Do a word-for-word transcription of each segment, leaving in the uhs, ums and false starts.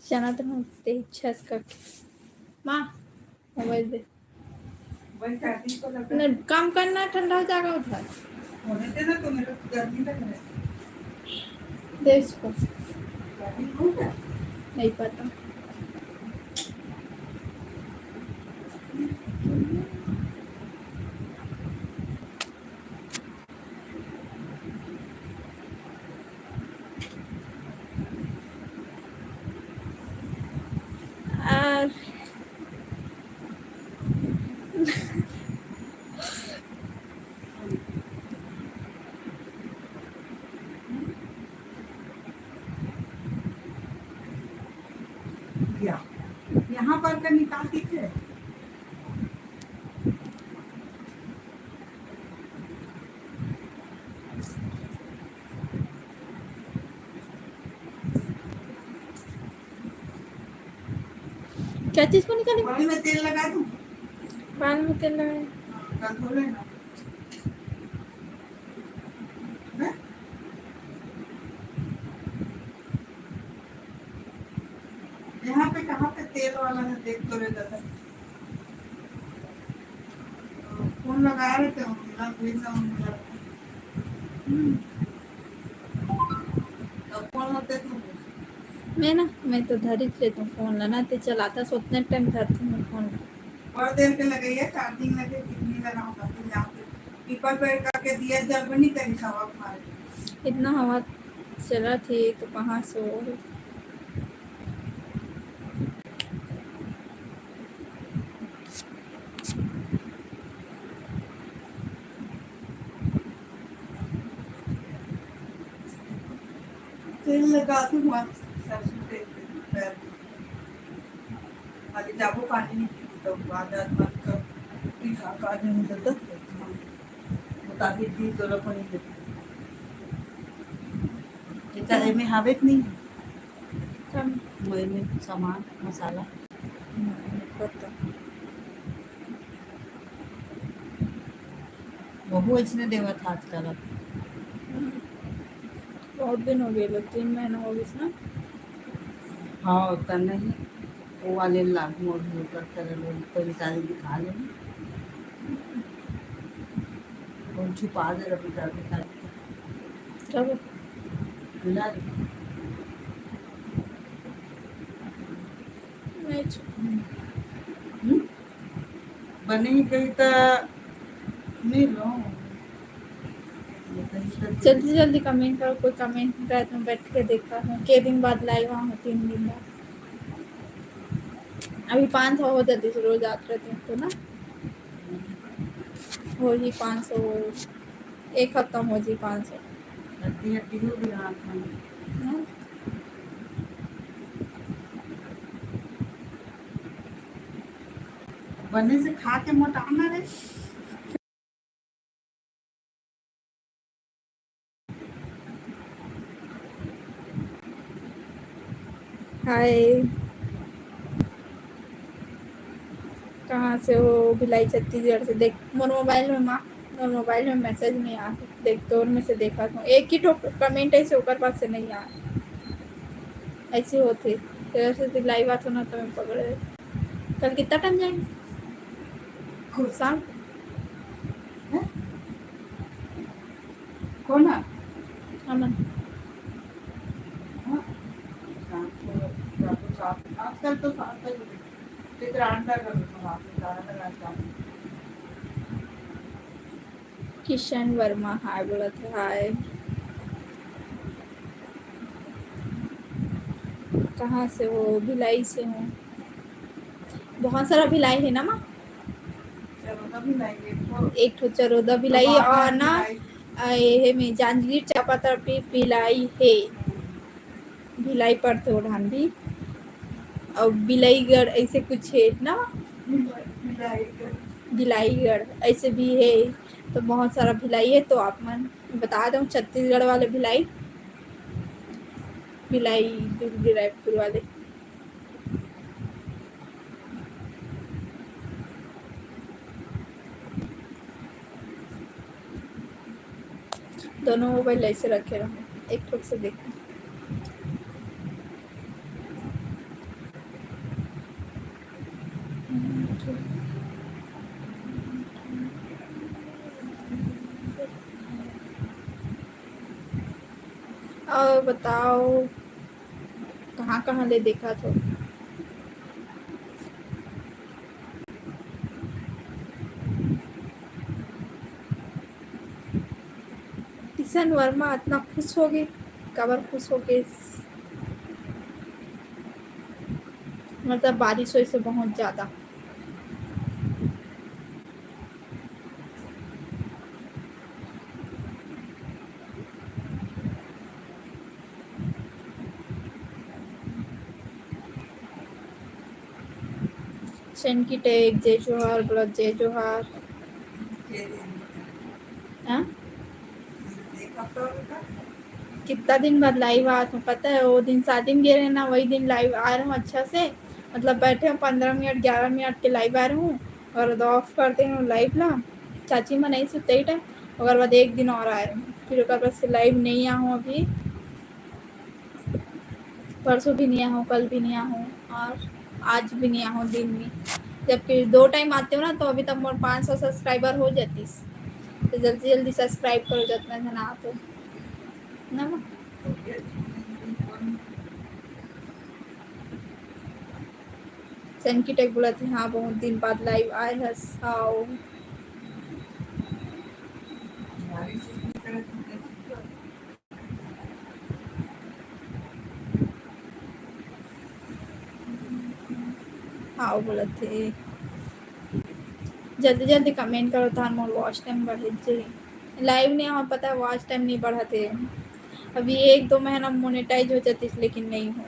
चना तो हम तेज छस करके। माँ, मोबाइल दे। वही चार्जिंग को लगा। नहीं, काम करना, ठंडा हो जाएगा उधर। होने देना तो, मेरे को गर्मी लग रहा है। दे इसको। गर्मी हो गया? नहीं पता। आ, या, यहाँ पर का निकाल दीजिए। क्या चीज को निकालेंगे? बाल में तेल लगा दूं? बाल में तेल लगाए। हाँ, कल धो लेना। हैं? यहाँ पे कहाँ पे तेल वाला है, देख तो ले दादा। फोन लगा रहे थे, हम मिला, कोई ना मिला। हम्म। अब फोन होते तो मैं ना, मैं तो धर ही लेती हूँ फोन ला ना, ते चलाता सोचने टाइम धरती हूँ फोन। बड़ देर के लगइया, चार्जिंग लगे, कितनी लगा होगा, फिर यहाँ पे पीपल पेड़ करके दिया जल बनी, तेरी सवा मारे। इतना हवा चला थी तो कहाँ से हो? तेल लगा दूँ वहाँ, सरसों तेल पे पैर में। खाली जाबो पानी नहीं पीबो, तो बाद में सब पी खा खा के नहीं देता। बता दी दी तो रखो नहीं देता। ये चाहे में हावे कि नहीं? कम। वही में सामान, मसाला। हम्म, पता। वहू अइसने देवत हे आजकल अब। बहुत दिन हो गए, तीन महीना हो गइस ना। हाँ, उतना ही। वो वाले लाग मोड़ मोड़ कर कर लो, तो बेचारे दिखा ले। वो छुपा दे रहा बेचारे, बेचारे। कब? मिला दे। नहीं छुपा। हम्म? बने ही कही त नहीं लो। जल्दी जल्दी कमेंट करो, कोई कमेंट नहीं करे तो मैं बैठ के देखा हूँ। के दिन बाद लाइव आऊँ, तीन दिन बाद। अभी पाँच सौ हो जाती, रोज आत रहती हूँ तो ना, हो ही पाँच सौ, एक हफ्ता में हो जी पाँच सौ। हड्डी हड्डी हो गई हाथ में। हाँ। बने से खा के मोटाना रे। हाय, कहाँ से हो? भिलाई छत्तीसगढ़ से। देख, मोर मोबाइल में माँ, मोर मोबाइल में मैसेज नहीं आ। देख, तोर में से देखा तो एक ही ठो कमेंट ऐसे ओकर पास से नहीं आ। ऐसे होते। तेरे से तो लाइव आत हो ना, तो मैं पकड़ लेती। कल कितना टाइम जाएंगे? शाम। हैं? कौन है? अमन। हाँ? शाम को, रात को सात, आजकल तो सात बजे, फिर अंडा कर दो, रात को ग्यारह तक आ जाओ। किशन वर्मा हाय बोलत हे, हाय। कहाँ से हो? भिलाई से हूँ। बहुत सारा भिलाई है ना माँ? चरोदा भिलाई, एक ठो। एक ठो चरोदा भिलाई और ना, भिलाई। आ, ये है में जांजगीर चांपा तरफ भी भिलाई है। भिलाई पड़थे ओ ढान भी। अउ बिलाईगढ़ ऐसे कुछ है ना? बिलाईगढ़। बिलाईगढ़ ऐसे भी है, तो बहुत सारा भिलाई है। तो आप मन बता दो, छत्तीसगढ़ वाले भिलाई, भिलाई, दुर्ग, रायपुर वाले। दोनों मोबाइल ऐसे रखे रहूँ, एक ठोक से देखूँ। और बताओ, कहाँ कहाँ ले देखा थो? किशन वर्मा इतना खुश हो गए, काबर खुश हो गए? मतलब बारिश होए से बहुत ज्यादा। सनकी टेक, जय जोहार, बोला जय जोहार। हाँ? कितना दिन बाद लाइव आत हूँ, पता है, वो दिन शादी में गए रहे ना, वही दिन लाइव आ रहे हूँ अच्छा से, मतलब बैठे हूँ पंद्रह मिनट, ग्यारह मिनट के लाइव आ रहे हूँ, और ऑफ कर दे हूँ लाइव ला, चाची मन आई सुते ही टाइम, ओकर बाद एक दिन और आए हूँ, फिर ओकर बाद से लाइव नहीं आ हूँ अभी। परसों भी नहीं आ हूँ, कल भी नहीं आ हूँ और आज भी नहीं आ हूँ दिन में, जबकि दो टाइम आते हो ना, तो अभी तक मोर पाँच सौ सब्सक्राइबर हो जातीस। तो जल्दी जल्दी सब्सक्राइब करो, जितना जना आते हो ना। सनकी टेक बोलत हे, हाँ, बहुत दिन बाद लाइव आए हस। हाँ। हाँ, वो बोलत हे, जल्दी जल्दी कमेंट करो, तहान मोर वॉच टाइम बढ़े जे। लाइव नहीं हो, पता है, वॉच टाइम नहीं बढ़त हे। अभी एक दो महीना मोनेटाइज हो जातीस, लेकिन नहीं हो।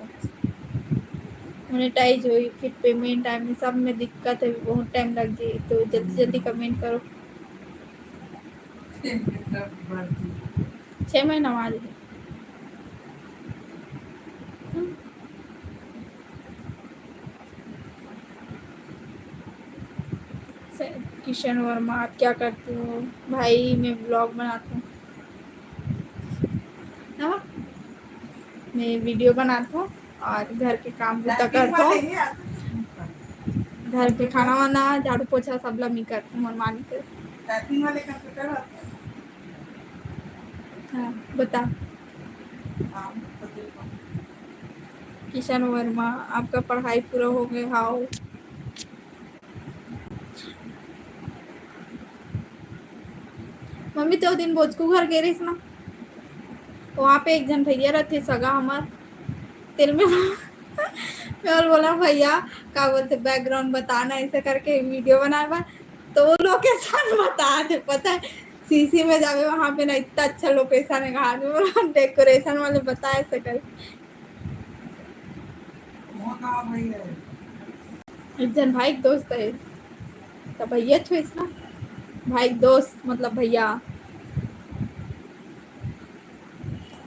मोनेटाइज होई, फिर पेमेंट आए में, सब में दिक्कत है, बहुत टाइम लग जाए, तो जल्दी जल्दी कमेंट करो। छः महीना बाद है। किशन वर्मा, आप क्या करते हो? भाई, मैं ब्लॉग बनाता हूँ ना, मैं वीडियो बनाता हूँ और घर के काम बुता करता हूँ। घर के खाना वाना, झाड़ू पोछा सब ला मैं करता हूँ, मोर माँ नहीं करती। हाँ, बता। किशन वर्मा, आपका पढ़ाई पूरा हो गए? हाव। मम्मी, तो दिन बोचकू घर गे रहिस ना, वहाँ पे एक झन भैया रहते सगा हमार, तेल में मैं बोला, "भैया, का बोलते, बैकग्राउंड बताना, ऐसे करके वीडियो बनाए बर।" तो वो लोकेशन बता दे, पता है, सीसी में जावे, वहाँ पे ना इतना अच्छा लोकेशन है, कहा, डेकोरेशन वाले बताए सकल। एक जन भाई के दोस्त है, तो भैया छुइस ना, भाई के दोस्त, मतलब भैया।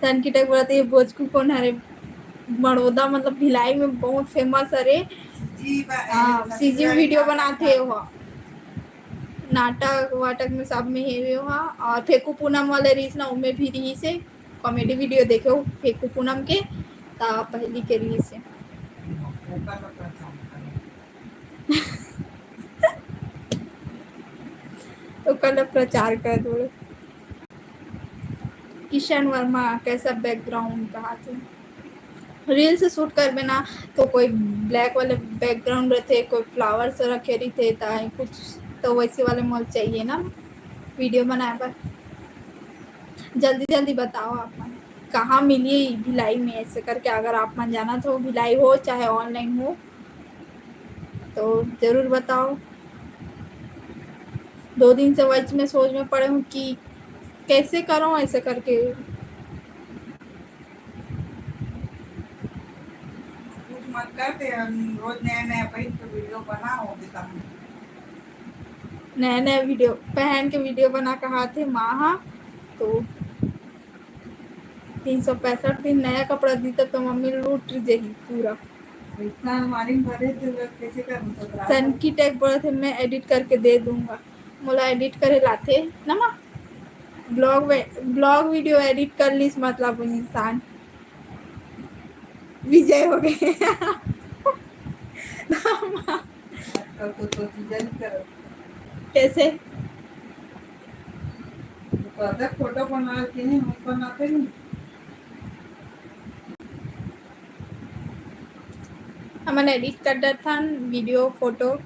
तन की टेक बोलत हे, "ये बोचकू कौन हरे?" मड़ोदा, मतलब भिलाई में बहुत फेमस हरे। हाँ, सीजी वीडियो बनाते हो, नाटक वाटक में सब में हेवे हो। और फेकू पूनम वाले रीस ना, उमे भी रहीस हे, कॉमेडी वीडियो देखे हो फेकू पूनम के, ता पहली के रहीस हे। तो कल प्रचार कर दो। किशन वर्मा, कैसा बैकग्राउंड कहा थे? रील्स शूट करबे ना, तो कोई ब्लैक वाले बैकग्राउंड रहते, कोई फ्लावर्स रखे रहते, ताई कुछ, तो वैसे वाले मोल चाहिए ना वीडियो बनाए बर। जल्दी जल्दी बताओ आप मन, कहाँ मिली भिलाई में, ऐसे करके। अगर आप मन जानत हो, भिलाई हो चाहे ऑनलाइन हो, तो जरूर बताओ। दो दिन से वही मैं सोच में पड़े हूँ कि कैसे करूँ, ऐसे करके। कुछ मत करते, हम रोज नया नया पहन के वीडियो बनाओ, देखा हम। नया नया वीडियो पहन के वीडियो बना कहा थे माँ हा, तो तीन सौ पैंसठ दिन नया कपड़ा दी, तब तो मम्मी लूट जाही पूरा। इतना अलमारी में भरे थे, लोग कैसे कर, मतलब, रात सनकी टेक बोलत हे, "मैं एडिट करके दे दूंगा।" मोला एडिट करे लाथे ना माँ? ब्लॉग वे-, ब्लॉग वीडियो एडिट कर लिस, मतलब इंसान विजय हो गए। आजकल तो, तो जीजा नहीं करत। कैसे? तो कहते फोटो बना के नहीं, हम बनाते नहीं। हमन एडिट कर देथन वीडियो, फोटो,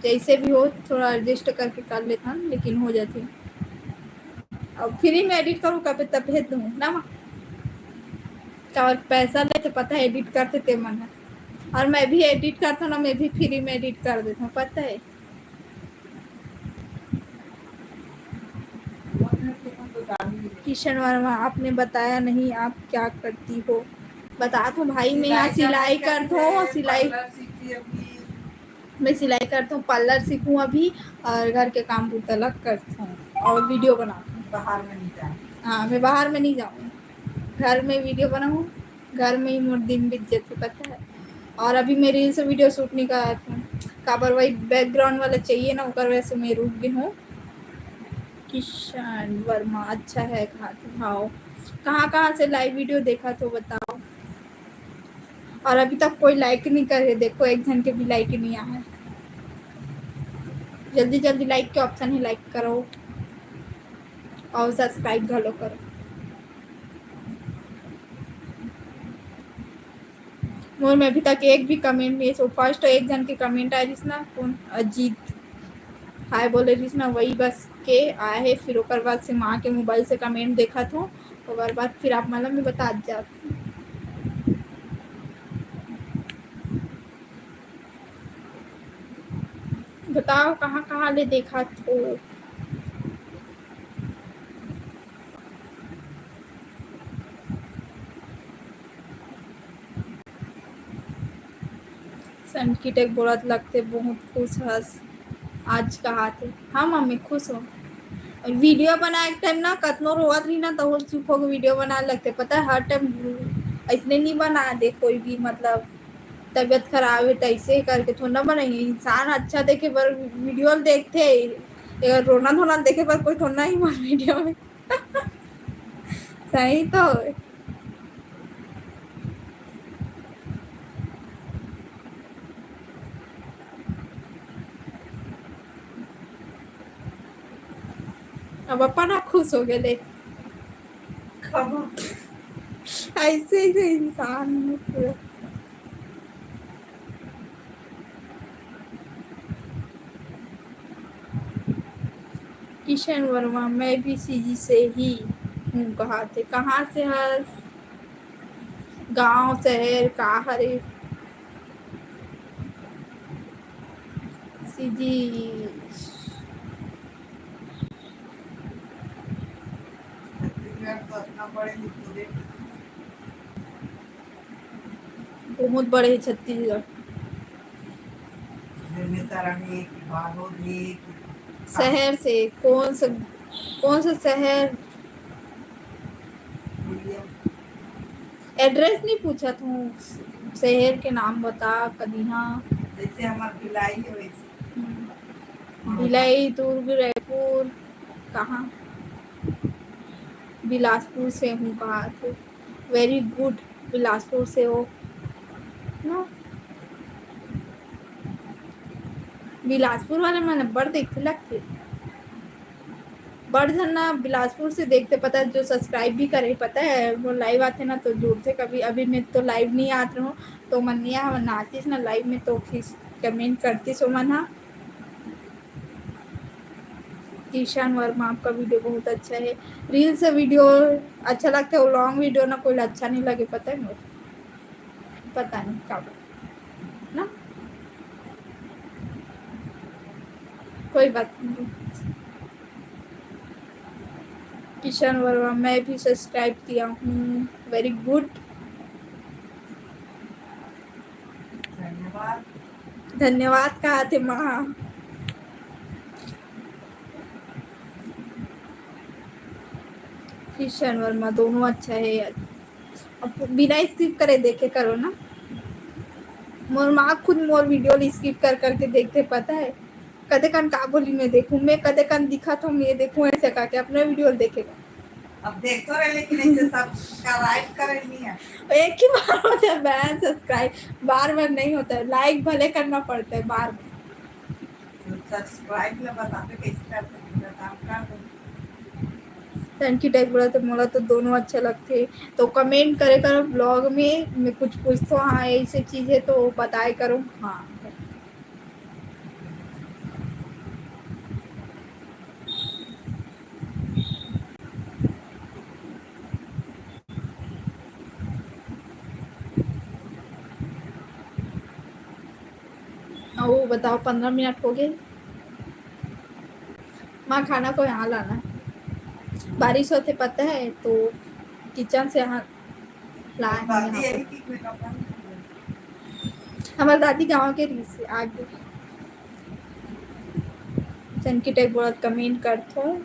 जैसे भी हो थोड़ा एडजस्ट करके कर लेथन, लेकिन हो जाथे। अब फ्री में एडिट करूँ कभी तब भेज दूँ ना माँ। का और पैसा ले तो पता है एडिट करते ते मन है। और मैं भी एडिट करता ना, मैं भी फ्री में एडिट कर देता हूँ, पता है। किशन वर्मा, आपने बताया नहीं आप क्या करती हो? बता तो भाई, मैं यहाँ सिलाई सिलाई करती करती हूँ, हूँ, सिलाई। पार्लर सीखी अभी। मैं सिलाई करता हूँ, पार्लर सीखूँ अभी, और घर के काम बुता लग करता हूँ और वीडियो बनाता हूँ। बाहर में नहीं जाऊँ। हाँ, मैं बाहर में नहीं जाऊँ, घर में वीडियो बनाऊँ, घर में ही मोर दिन बीत जाते, पता है। और अभी मैं रील्स वीडियो शूट नहीं करत हूँ, काबर वही बैकग्राउंड वाला चाहिए ना, ओकर वजह से मैं रुक गई हूँ। किशन वर्मा, अच्छा है, कहाँ थे? हाँ, कहाँ कहाँ से लाइव वीडियो देखा तो बताओ। और अभी तक कोई लाइक नहीं करे, देखो एक जन के भी लाइक नहीं आया है। जल्दी जल्दी लाइक के ऑप्शन है, लाइक करो और सब्सक्राइब घलो करो। मोर में अभी तक एक भी कमेंट नहीं है। So फर्स्ट एक जन के कमेंट आए रहिस ना, कौन, अजीत हाय बोले रहिस ना, वही बस के आए है। फिर ओकर बाद से माँ के मोबाइल से कमेंट देखत हूँ, ओकर बाद फिर आप मन ला मैं बतात जात हूँ। बताओ कहाँ कहाँ ले देखत हो? सनकी टेक बोलत लगथे बहुत खुश हस आज कहाथे। हाँ मम्मी, खुश हो। वीडियो बनाए के टाइम ना कतनो रोवत रही ना, तो चुप होके वीडियो बनाए लगथे। पता है, हर टाइम ऐसने नहीं बना दे कोई भी, मतलब तबीयत खराब है तो ऐसे करके थोड़ा ना बनाइए। इंसान अच्छा देखे बर वीडियो देखथे, अगर रोना धोना देखे बर कोई थोड़ा ना ही मार वीडियो में। सही तो। अब अपन आप खुश हो गए ले। खबर। ऐसे ही तो इंसान पूरा। किशन वर्मा, मैं भी सीजी से ही हूँ। कहाँ से, कहाँ से हस? गांव, शहर का हरे? सीजी। छत्तीसगढ़ तो इतना बड़े नहीं पूरे। बहुत बड़े है छत्तीसगढ़। बेमेतरा में एक, बालोद में एक। शहर से कौन सा, कौन सा शहर? एड्रेस नहीं पूछा तू, शहर के नाम बता कदी। हाँ, जैसे हमार भिलाई है वैसे। हम्म। भिलाई, दुर्ग, रायपुर, कहाँ? बिलासपुर से हूँ, कहा थे। वेरी गुड, बिलासपुर से हो ना? बिलासपुर वाले मन अब्बड़ देखथे लगथे। बड़ झन ना बिलासपुर से देखथे, पता है, जो सब्सक्राइब भी करे, पता है, वो लाइव आथे ना तो जुड़थे कभी। अभी मैं तो लाइव नहीं आत रहूँ, तो मन नहीं आया, नाचिस ना लाइव में तो खींच कमेंट करतिस ओमन हा। ईशान वर्मा, आपका वीडियो बहुत अच्छा है। रील्स वीडियो अच्छा लगता है, वो लॉन्ग वीडियो ना कोई अच्छा नहीं लगे, पता है मेरे, पता नहीं क्या बोलूं, ना, कोई बात नहीं। किशन वर्मा, मैं भी सब्सक्राइब किया हूँ, वेरी गुड। धन्यवाद। धन्यवाद कहा थे माँ। किशन वर्मा, दोनों अच्छा है यार। अब बिना स्किप करे देखे करो ना। मोर माँ खुद मोर वीडियो ला स्किप कर करके देखते, पता है, कदे कन का बोली मैं देखूं, मैं कदे कन दिखत हूं मैं देखूं, ऐसे करके अपना वीडियो देखेगा। अब देखते रहे, लेकिन ऐसे सब्सक्राइब करे नहीं है। एक ही बार होता है बहन सब्सक्राइब, बार बार नहीं होता है, लाइक भले करना पड़ता है बार बार। सब्सक्राइब ला बताते कैसे करते हैं, बताओ का बोलते हैं। सनकी टेक बोलत हे, मोला तो दोनों अच्छा लगथे। तो कमेंट करे करो ब्लॉग में, मैं कुछ पूछथों, हाँ ऐसे चीज है तो बताए करो। हाँ, अउ बताओ, पंद्रह मिनट हो गए। माँ, खाना को यहाँ लाना। बारिश होथे पता है, तो किचन से यहाँ लाए हैं दादी यहाँ पे। यही की कोई कपड़ा नहीं है। हमार दादी गाँव के रहिस हे, आगे। सनकी टेक बोलत कमेंट करथों।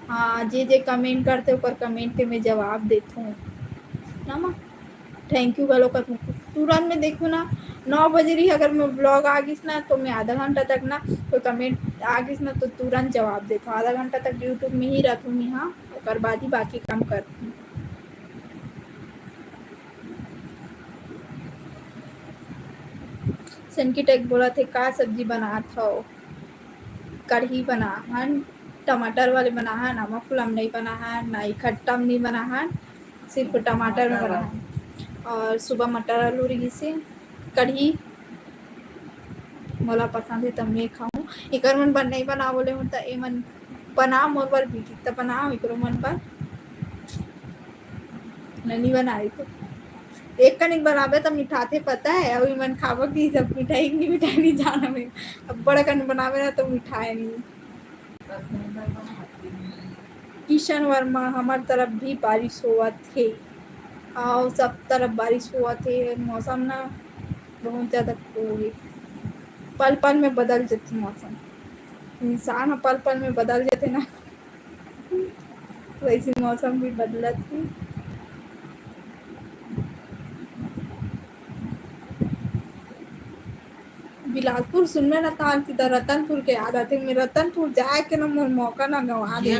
हाँ, जे जे कमेंट करथे ओकर कमेंट के मैं जवाब देथों ना माँ। थैंक यू घलो कथों। तुरंत मैं देखूँ ना, नौ बजे रही अगर मैं ब्लॉग आ गिस ना, तो मैं आधा घंटा तक ना कोई कमेंट आ गिस ना, तो तुरंत जवाब देथों। आधा घंटा तक यूट्यूब में ही रखूँ मैं, हाँ, ओकर बाद ही बाकी काम करथों। सनकी टेक बोलत हे, का सब्जी बनात हव? कढ़ी बनाहन, टमाटर वाले बनाहन, आमा फूला म नहीं बनाहन, ना इकट्ठा म नहीं बनाहन, सिर्फ टमाटर में बनाहन। और सुबह मटर आलू रहिस हे, कढ़ी मोला पसंद है, त मैं खाऊं। एकर मन बर नहीं बना बोले हूँ, त ए मन बना मोर बर भी, त बनाओ एकरो मन बर। ननी बनाए तो एक कनिक बनाबे त मिठाथे, पता है, अउ इमन खाबो कि सब मिठाई कि मिठाई नहीं जाना में। अब बड़ा कन बनाबे ना तो मिठाए नहीं। किशन वर्मा, हमार तरफ भी बारिश होवत हे। आओ, सब तरफ बारिश होवत हे। मौसम ना बहुत ज्यादा हो गई, पल पल में बदल जथे मौसम। इंसान ह पल पल में बदल जथे ना, वैसे मौसम भी बदलत हे। बिलासपुर सुनबे ना, तान सीधा रतनपुर के याद आथे। मैं रतनपुर जाए के ना मोर मौका ना गंवा दे।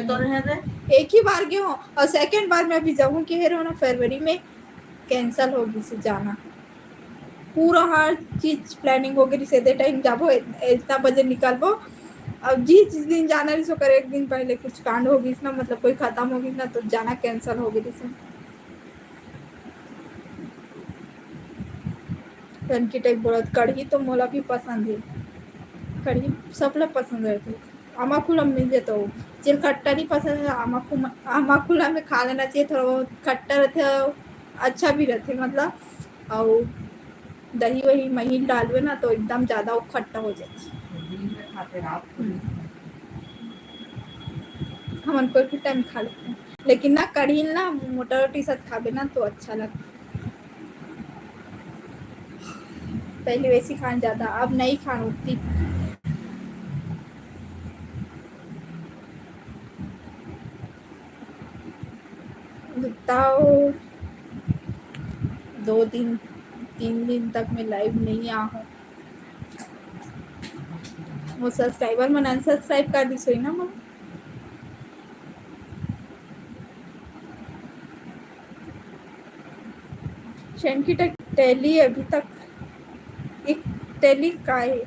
एक ही बार गए हूँ और सेकंड बार मैं अभी जाऊँ के हे रहो ना, फरवरी में कैंसिल हो गई से जाना। पूरा हर चीज प्लानिंग हो गई से, दे टाइम जाबो, इतना बजे निकलबो। अब जिस दिन जाना रही सो कर एक दिन पहले कुछ कांड हो गई ना, मतलब कोई खत्म हो गई ना, तो जाना कैंसिल हो गई से। रनकी टाइप बोलत, कढ़ी तो मोला भी पसंद है, कढ़ी सबला पसंद रहथे। आमा खुला मिल जाता हो, जेल खट्टा नहीं पसंद है, आमा खुला में खा लेना चाहिए, थोड़ा बहुत खट्टा रहते, अच्छा भी रहते मतलब। और दही वही महीन डालवे ना तो एकदम ज्यादा वो खट्टा हो जाए। हमन कोई भी टाइम खा लेते हैं, लेकिन ना कढ़ी ना मोटा रोटी साथ खाबे ना तो अच्छा लगता। पहले वैसी खान ज्यादा, अब नहीं खान उतनी। बताओ, दो दिन तीन दिन तक मैं लाइव नहीं आ हूँ। वो सब्सक्राइबर मन अनसब्सक्राइब कर दी सोई ना मन। शैन की टैली अभी तक एक टैली का है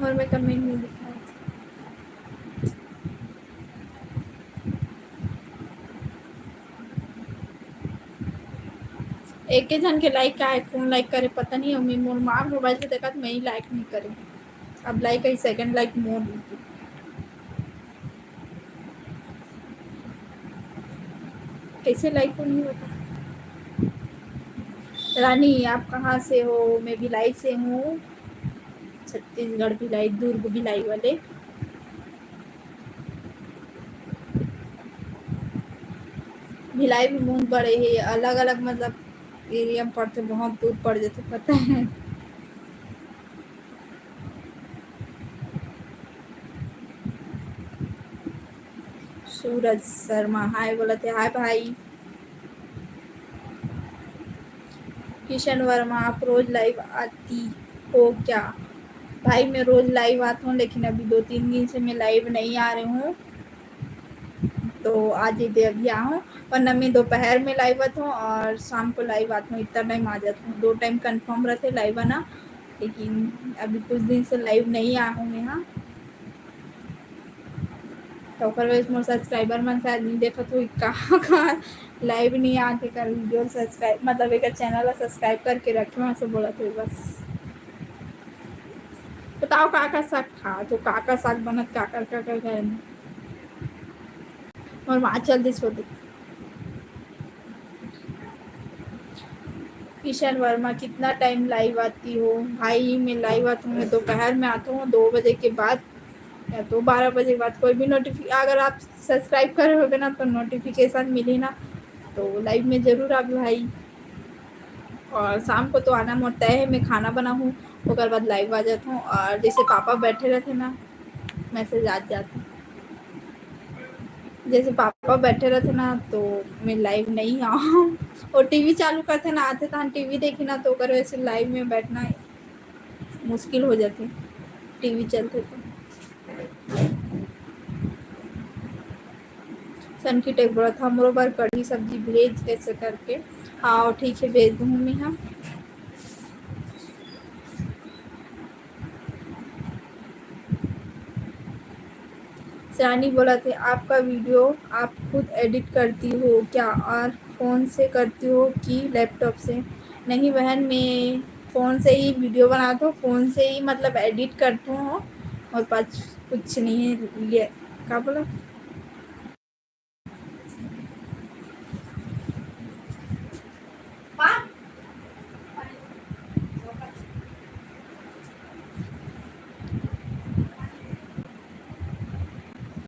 और मैं कमेंट नहीं दिखा। एक झन के लाइक का है, कौन लाइक करे पता नहीं। मैं मोर मार मोबाइल से देखा तो मैं ही लाइक नहीं करे। अब like I, second like more. कैसे लाइक को नहीं होता? रानी, आप कहाँ से हो? मैं भिलाई से हूँ, छत्तीसगढ़ भिलाई, दुर्ग भिलाई वाले। भिलाई भी बहुत बड़े है, अलग अलग मतलब एरिया में पड़ते, बहुत दूर पड़ जाते, पता है। सूरज शर्मा हाय बोलत हे, हाय भाई। किशन वर्मा, आप रोज लाइव आती हो क्या? भाई, मैं रोज लाइव आत हूँ, लेकिन अभी दो तीन दिन से मैं लाइव नहीं आ रही हूँ, तो आज ये दे अभी आ हूँ। वरना मैं दोपहर में लाइव आत हूँ और शाम को लाइव आत हूँ, इतना टाइम आ जात हूँ। दो टाइम कंफर्म रहते लाइव आना, लेकिन अभी कुछ दिन से लाइव नहीं आ हूँ मैं। हाँ, तो ओकर वजह से मोर सब्सक्राइबर मन शायद नहीं देखत होही, का, का लाइव नहीं आके कर वीडियो सब्सक्राइब, मतलब एक चैनल ला सब्सक्राइब करके रखे, वहाँ से बोलत होही बस। बताओ का का साग खा, तो का का साग बनत, का का, का का खाए। और वहाँ चल दिस होते। किशन वर्मा, कितना टाइम लाइव आती हो? भाई, मैं लाइव आती हूँ, मैं दोपहर में आती हूँ दो बजे के बाद या तो बारह बजे के बाद। कोई भी नोटिफिक-, अगर आप सब्सक्राइब करे होगे ना, तो नोटिफिकेशन मिली ना, तो लाइव में जरूर आवे भाई। और शाम को तो आना मोर तय है, मैं खाना बनाहूँ, ओकर बाद लाइव आ जात हूँ। और जैसे पापा बैठे रहते ना, मैसेज आ जाते, जैसे पापा बैठे रहते ना, तो मैं लाइव नहीं आऊँ। और टीवी चालू करते ना, आते तहन टीवी देखी ना, तो ओकर वजह से लाइव में बैठना मुश्किल हो जाते, टीवी चलते तो। सनकी टेक बोलत, हमरो बर कढ़ी सब्जी भेज, ऐसे करके। हाँ, ठीक है, भेज दूँ मैं। हाँ, सयानी बोलत हे, आपका वीडियो आप खुद एडिट करती हो क्या और फ़ोन से करती हो कि लैपटॉप से? नहीं बहन, मैं फ़ोन से ही वीडियो बनात हूँ, फ़ोन से ही मतलब एडिट करत हूँ। और पास कुछ नहीं है, ये का बोला,